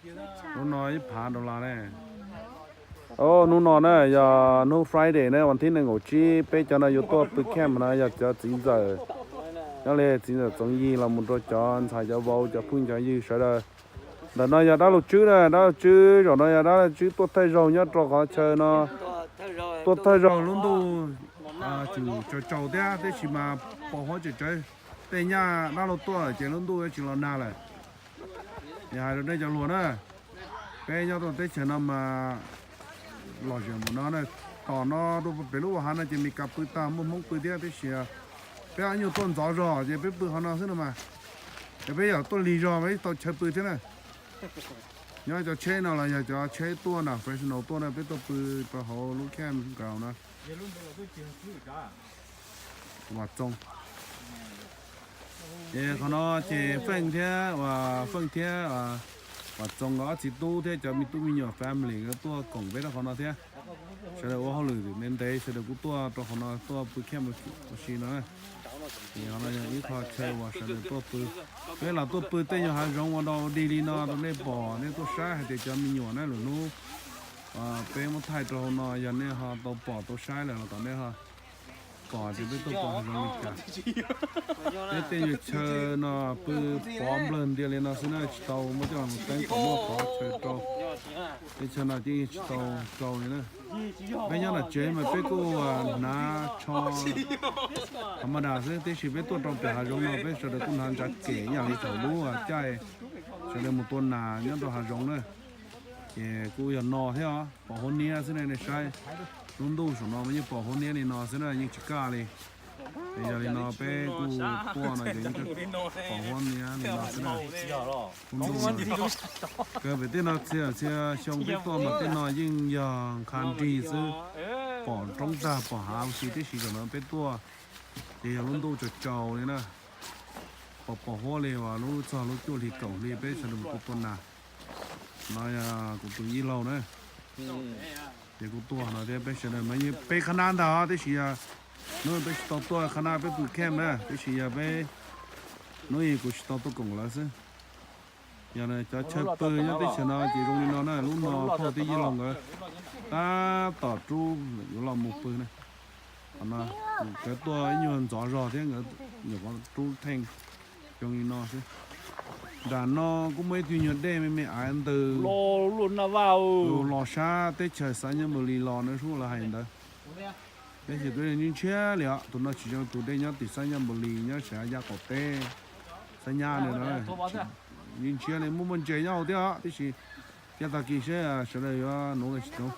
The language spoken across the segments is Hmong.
Hnub no ib phav dollar ne. Hnub no na yog hnub Friday na, vas thib nees nkaum tsib, peb cov no yuav tuaj pw camp no yog cov txiv ntxawm nyob li txiv ntxawm Txoov Yig los mus rau cov ntxhais cov vauv cov phooj cov ywg sawv daws. Ntawm no yog dab laug Tswb na, dab laug Tswb zaum no yog dab laug Tswb tuaj thawj zaug nyob rau qhov chaw no, tuaj thawj zaug lub ntuj tseem tsaus tsaus thiab, tiam sis mas pos huab tseem tsawv. Tej nyaj dab laug tuaj ces lub ntuj tsis los nag lawm. Yog hais rau nej cov hluas na, peb nyob rau teb chaws no mas lom zem npaum no na. Tom no rau pem lub hav no ces Mes Kas pw tag, muaj Hmoob pw thiab, tiam sis peb ob nyuag tuaj ntxov zog ces peb pw qhov no xwb no mas. Yog peb yam tuaj lig zog mas ib tau chaw pw thiab na. Nyob cov tsheb no los yog cov tsheb tuaj na, Fresno tuaj na, peb tuaj pw rau hauv lub campground na. Vam Txoov. Ces qhov no ces Feej thiab, Feej thiab Vam Txoov nkawd ob txiv tub thiab cov me tub me nyuam family nkawd tuaj koom peb rau qhov no thiab. Sawv daws ua hauj lwm ntev ntev sawv daws kuj tuaj rau qhov no tuaj pw camp ua si no. Ces qhov no yog ib qho chaw uas sawv daws tuaj pw. Peb los tuaj pw tej nyuag hav zoov ua dog ua dig li no rau nej pom, nej tuaj saib hais tias cov me nyuam na lwm hnub peb muab thaij rau hauv no yog nej ho tau pom tau saib lawm los kom nej ho pom tias peb tuaj pw hav zoov li cas. Peb tej nyuag chaw no pw pov nplawg ntias li no xwb na, tsis tau muab coj los teeb kom muaj qhov chaw rau. Tej chaw no ces yeej tsis tau rau li na. Peb nyob tom tsev mas peb kuj hnav tsho tham ma das xwb, tiam sis peb tuaj rau pem hav zoov no peb sawv daws kuj hnav ntsav kem ib yam li thaum lub caij sawv daws mus tua nas nyob rau hav zoov na. Ces kuj yog no thiab os, pos huab niab xwb ne, nej saib lub ntuj saum no mas yeej pos huab niab li no xwb na, yeej tsis kaj li. Es yog li no peb kuj tuaj no ces yeej pos huab niab li no xwb na. Lub ntuj kawg pem tej no txhia txhia xyoo peb tuaj mas tej no yeej yog nkha nrig xwb, pom roob tag pom hav ua si, tiam sis zaum no peb tuaj ces yog lub ntuj tsaus tsaus li na. Pos pos huab li uas lub txog lub cuaj hli kaum hli peb sawv daws kuj tua nas. No yog kuv tus yij laug na, ces kuj tuaj no thiab, peb sawv daws mas yeej peb qhab nab ntag, tiam sis yog hnub peb tsis tau tuaj qhab nab peb pw camp na, tiam sis yog peb hnub ib kuv tsis tau tuaj koom lawv xwb. Yog cov chaw pw nyob teb chaws no ces zoo li no na, lub no phauj thiab yij laug nkawd tab tom rub yuav los mus pw na. Qhov no nkawd tuaj ib nyuag ntxov zog thiab nkawd nyuam qhuav rub theej zoo li no xwb. Nram no kuj muaj ib tug nyuag dej me me aiv ntws los sab teb chaws Xab Nyab Npus Lis los na, sub lawv hais ntawd. Peb xyem tuaj ntshiab li os, tus no tsis zoo, tus dej nyob tim Xab Nyab Npus Lis nyob sav ya qaum teb Xab Nyab no, ntshiab li muaj muaj ntses nyob hauv thiab os, tiam sis cia tag kis seb sawv daws yuav nuv los tsis nuv.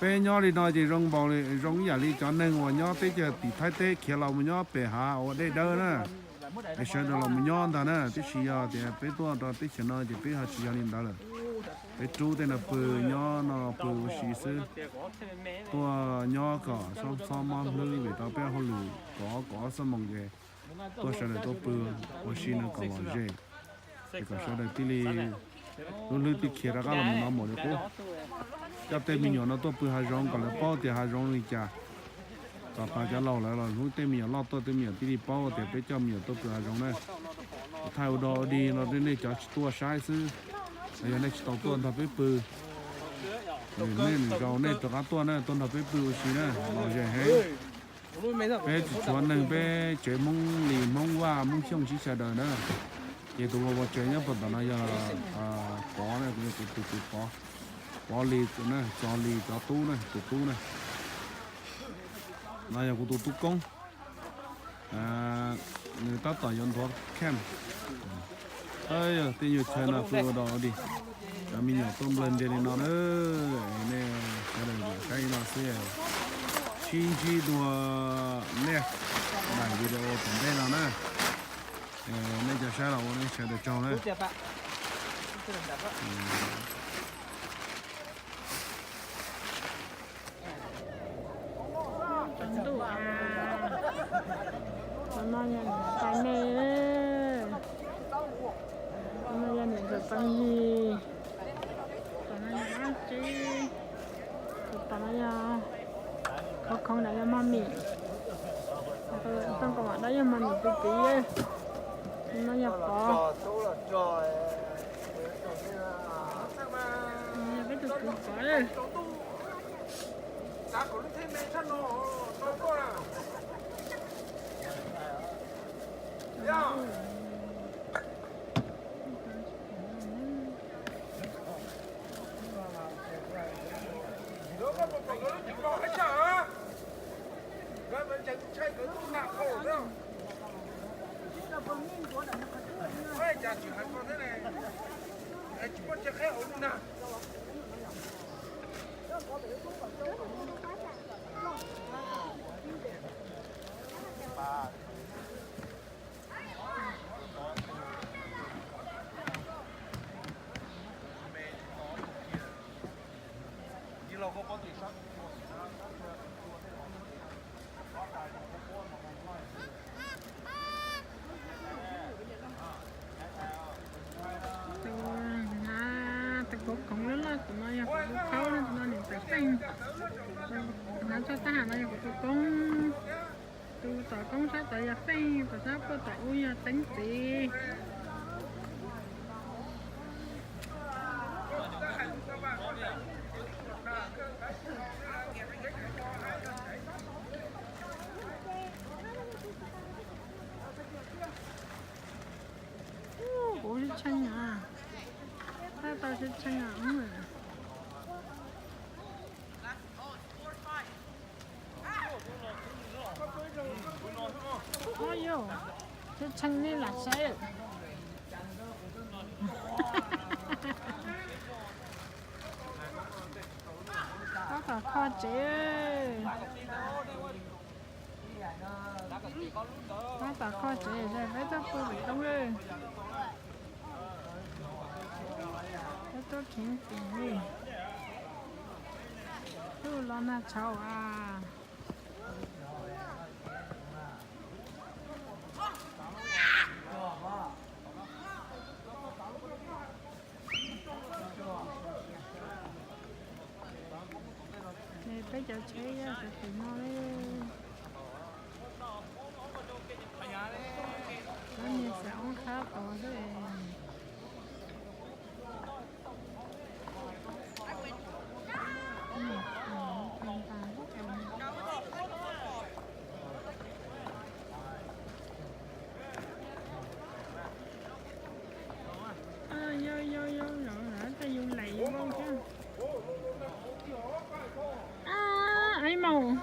Peb nyob li no ces zoo npaum li, zoo ib yam li cov neeg uas nyob teb chaws tim Thaib teb khiav los mus nyob pem hav ua dej dawb na, es sawv daws los mus nyob ntag na, tiam sis yog tias peb tuaj rau teb chaws no ces peb ho tsis yog li ntawd lawm. Peb rub tej no pw, nyob no pw ua si xwb. Tuaj nyob kom xob xob mob hlwb vim rau peb hauj lwm kov kov xuab moos ces tuaj sawv daws tuaj pw ua si no kom lom zem, es kom sawv daws thiaj li lub hlwb thiaj khiav rov qab los mus no npaum li qub. Coj tej me nyuam no tuaj pw hav zoov kom lawv paub tias hav zoov li cas, kom pas cov laus lawv los hlub tej me nyuam loj tuaj, tej me nyuam thiaj li paub tias peb coj me nyuam tuaj pw hav zoov na. Thaij ua dog ua dig no nej cov tsis tuaj saib xwb, yog nej tsis tau tuaj nrog peb pw, nej zaus nej rov qab tuaj na, tuaj nrog peb pw ua si na, lom zem heev. Peb tsis tshuav neeg, peb tsev Hmoob Lis, Hmoob Vaj, Hmoob Xyooj sib sawv daws na. Ces tus vauv tsev nyob puag tom no yog Pov na, kuv yog kuv tus kwv Pov, Pov Lis, Txos Lis cov tub na, tus tub na. No yog kuv tus tub koob. Nws tab tom yuav nthuav camp. Tej nyuag chaw no pw ua dog ua dig, cov me nyuam tuaj nplawg ntias li no na. Nej sawv daws saib li no xwb, sib ntsib dua nej daim video tom ntej no na. Nej cov saib los ua nej sawv daws tsaug na. Ntuj, tus no yog niam tais me, tus no yog niam ntxawm Txoov Yig, tus no yog dab tsi, tus tom no yog khov khoov ntawd yog mos mis, tooj kaus mom dawb yog mos mis tus txiv, tus no yog Pov. Tus na, tus koob koob loj loj tus no yog kuv tus khaub, tus no niam tais Feej. Tus hnav tsho tab ham no yog kuv tus koob. Tus tom koob sab tod yog Feej, tus sab puag tom ub yog Teeb txiv. Kuv sib tshee na, tab tau sib tshee os. Yog sib tshee nej lam saib. Tab tom kho tsev. Tab tom kho tsev, peb tuaj pw pem roob lawm. Peb tuaj khiav tim li. Tuaj los nag tshauv as. Peb cov tsheb yog cov tim no li. Cov niag xav oob khab tod xwb. Yog yog yog, lawv tej yus lem yus loj thiab. Ab, ib mos.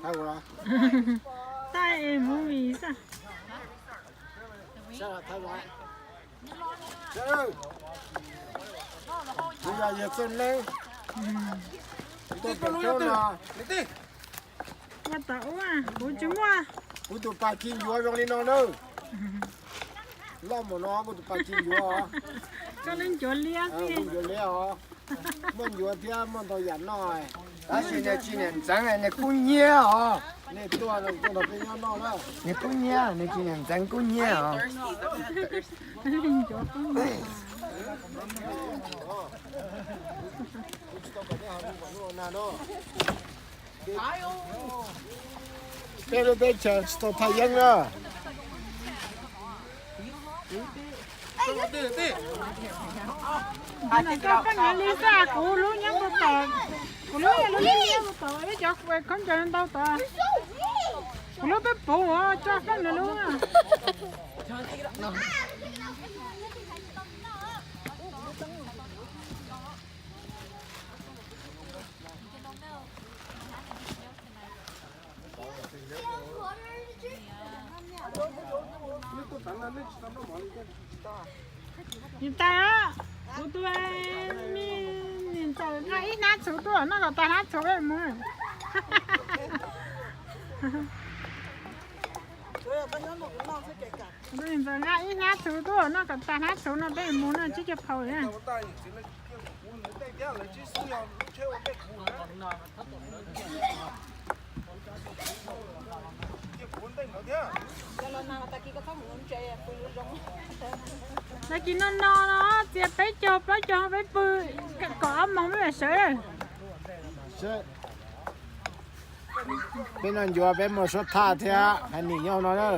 Thai ua, Thai movie xwb. Kuv yog yawg Txawj Neeb, tuaj pem roob no. Ua tom ub, kuv tsis muaj. Kuv tus pas ci ncuav zoo li no na. Loj mus no kuv tus pas ci ncuav. Koj lub ncuav liab, kuv ncuav liab os. Muaj ncuav thiab muaj ntau yam noj. Tab sis nws tsis niam ntxeev, nws kub hnyiab os. Nej tuaj, tuaj nrog peb nyob noj na. Nws kub hnyiab, nws tsis niam ntxeev, kub hnyiab os. Peb lub teb chaws tsis tau thaj yeeb na. Koj feem li xwb, kuv lub nyob puag tom, kuv lub, lub nyob puag tom, ib cov khaub ncaws ntau tod. Kuv lub peb puv, koj feem li lub. Niam tais, kuv tus me niam ntxawm nqa ib hnab txhuv tuaj noj kom tas hnab txhuv peb mus. Kuv tus me niam ntxawm nqa ib hnab txhuv tuaj noj kom tas hnab txhuv no peb mus no tsib caug phau na. Tag kis no no no txias peb caug plaub caug peb pw kom ob moos peb mam sawv. Peb noj ncuav peb muaj suab thaj thiab hais nim nyob no na.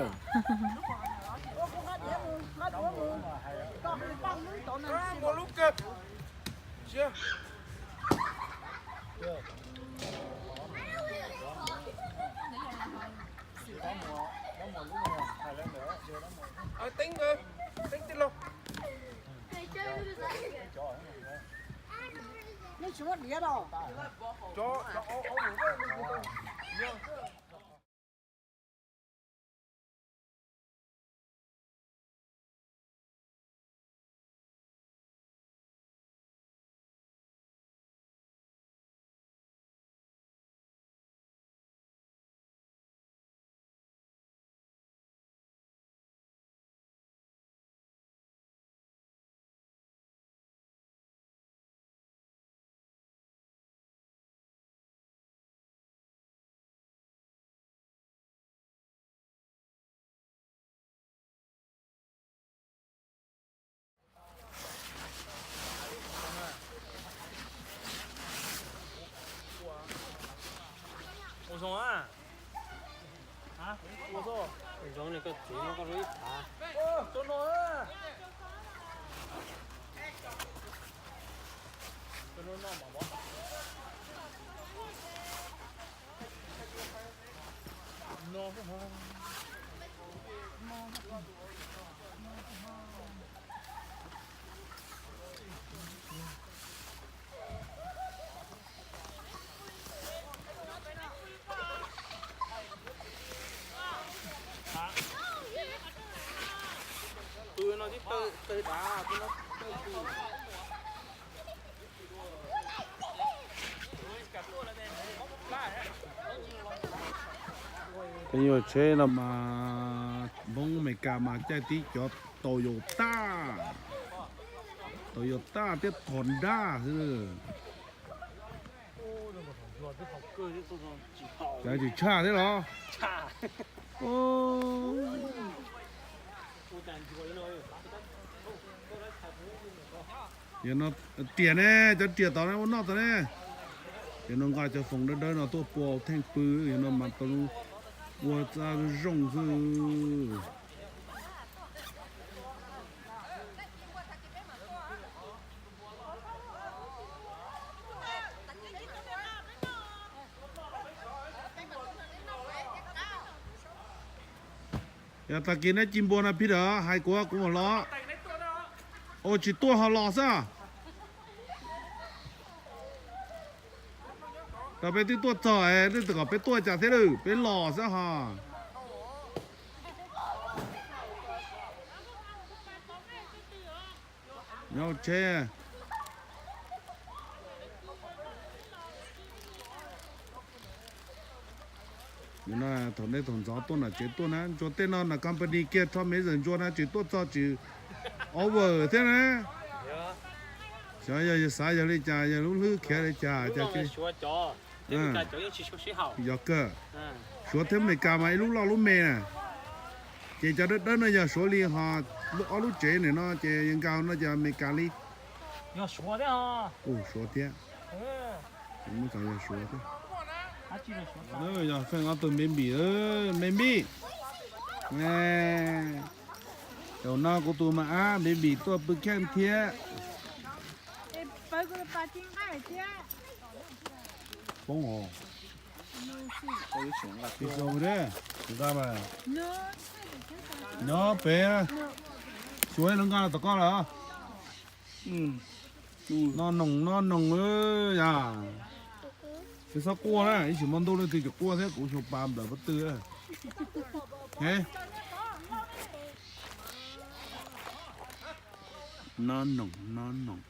Teeb, teeb tij laug. Nej Tsis muaj diav los. Ua zoo a. Ua zoo li koj txiv no koj zoo ib phav. Tus no twb tawg dav, tus no tawg twg. Peb yuav tsheb no mas Hmoob Amelikas mas caij tib cov Toyota, Toyota thiab Honda xwb. Cov tsis tshaj thiab los? Riam ne, cov riam tod ne, ua noj tod ne. Yog no nqa cov foos dawb dawb no tuaj pua theej pw, yog no mas tau ua txaj zoo xwb. Yog tag kis neb ci npua no Peter hais kuv, kuv mam los. Ua tsis tuaj ho los xwb. Rau peb twb tuaj txog, nej kom peb tuaj cas thiab lawm, peb los xwb ho. Nyob tsheb. Thaum nej thaum ntxov tuaj nram tsev tuaj na, ntsuas tej no nram company kiag tho me zam ntsuas na, tsis tuaj txog tsis over thiab na. Xyov yog yawg xav yog li cas, yog lub hlwb khiav li cas, cas tsis. Yog kawg. Suav thiab Amelikas mas ib lub loj lub me na. Ces cov dawb dawb no yog Suav li ho ob lub tsev nim no ces yog nkaus no ces Amelikas li. Suav thiab. Muab txog yog Suav thiab. Yog feej ob tug baby, baby. Zaum no kuv tus mas ab baby tuaj pw kheej thiab. Poob hos. Nqa mas nyob pem Suav no nqa los tom koj lawm. No noog no noog yam. Tsis txhob quaj na, ib tsis muaj ntuj leej twg tsis quaj thiab, kuv xyoo pas nplawm pob tw. No noog no noog.